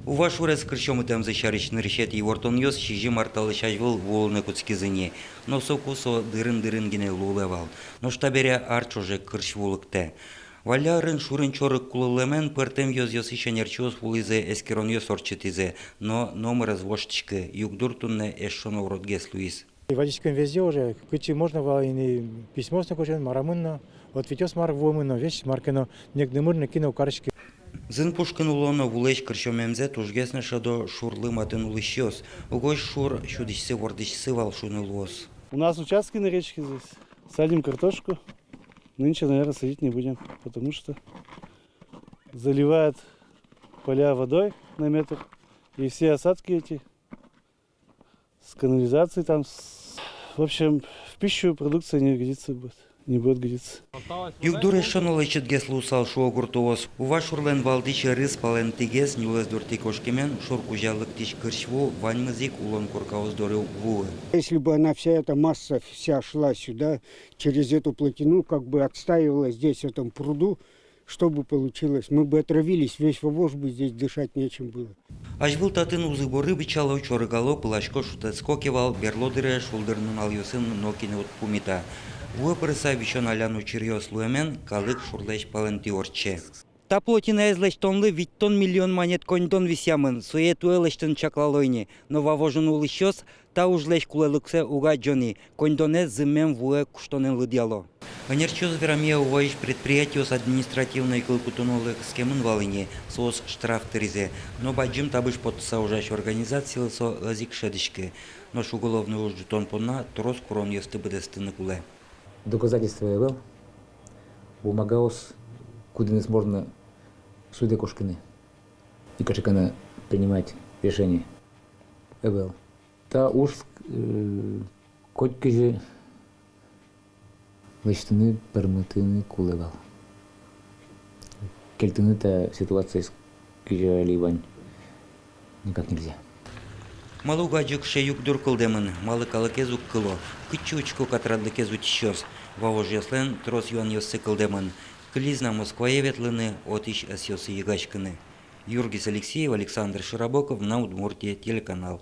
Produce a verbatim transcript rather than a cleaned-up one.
Ува шурез кырсьомытэмзы сярысь нырысетӥ ивортонъёс сизьым ар талэсь азьвыл вуылыны кутскизы ни. Но соку со дырын-дырын гинэ луылэ вал. Нош табере ар ӵоже кырсь ву лыктэ. Валлян шурын чорыг кулылэмен пӧртэм ёзъёсысь ӧнерчиос вуылӥзы, эскеронъёс ортчытӥзы, но номыр ӧз воштӥськы, югдур туннэ эшшо но уродгес луиз. И водичкаен везде уже, кытчы можно вал ини письмоос но кожен, мар-а мынно, ответъёс мар вуэмын но, весь мар ке но, нек номыр но кинэ уг кариськы. Зын пушкын улон но вулэсь кырсьомемзэ тужгес но шӧдо шурлы матын улӥсьёс. Угось шур сюдӥсьсы-вордӥсьсы вал шуыны луоз. У нас участки на речке здесь. Садим картошку. Нынче, наверное, садить не будем, потому что заливает поля водой на метр. И все осадки эти с канализацией там, с-, в общем, в пищу продукция не годится будет, не будет годиться. Югдур эшшо но лэчытгес луысал, шуо гуртоос. Ува шурлэн валтӥсь ӧрыз палэнтӥгес нюлэс дуртӥ кошкемен, шур кузя лыктӥсь кырсь ву ваньмыз ик улон коркаос доры вуэ. Если бы она вся эта масса вся шла сюда, через эту плотину, как бы отстаивалась здесь, в этом пруду, что бы получилось? Мы бы отравились, весь Вавож бы здесь дышать нечем было. Азьвыл татын узы-боры бичало, чорыгало, пыласько, шутэтско ке вал, берло дыре шулдыр нуналъёсын нокин но уд пумита. Вуэ пырыса висён-алян учыръёс луэмен, калык шурлэсь палэнтӥ ортче. Та плотинаез лэсьтонлы витьтон миллион манет коньдон висъямын, сое туэ лэсьтыны чаклало ини, но Вавожын улӥсьёс та ужлэсь кулэлыксэ уг адӟо ни, коньдонэз зымем вуэ куштонэн лыдъяло. Ӧнерчиос верамъя, Уваысь предприятиос административной кыл кутонлы кыскемын вал ини, соос штраф тыризы, но бадӟым табыш поттыса ужась организациялы со ӧз ик шӧдӥськы. Нош уголовной уж ӝутон понна трос куронъёсты быдэстыны кулэ. Доказательства ӧвӧл, бумагаос, кудӥныз можно судэ кошкыны и кыӵе ке но принимать решение, ӧвӧл. Та уж, э, котькызьы лэсьтыны, пӧрмытыны кулэ вал. Кельтыны та ситуациез, кызьы али вань, никак нельзя. Малы уг адӟы, кыӵе югдур кылдэмын, малы калыкез уг кыло, кытчы учко катрадлыкез утисьёс? Вавожъёслэн трос юанъёссы кылдэмын. Кылиз на Москвае ветлыны, отысь ӧсъёсы йыгаськыны. Юргис Алексеев, Александр Широбоков, «Моя Удмуртия» телеканал.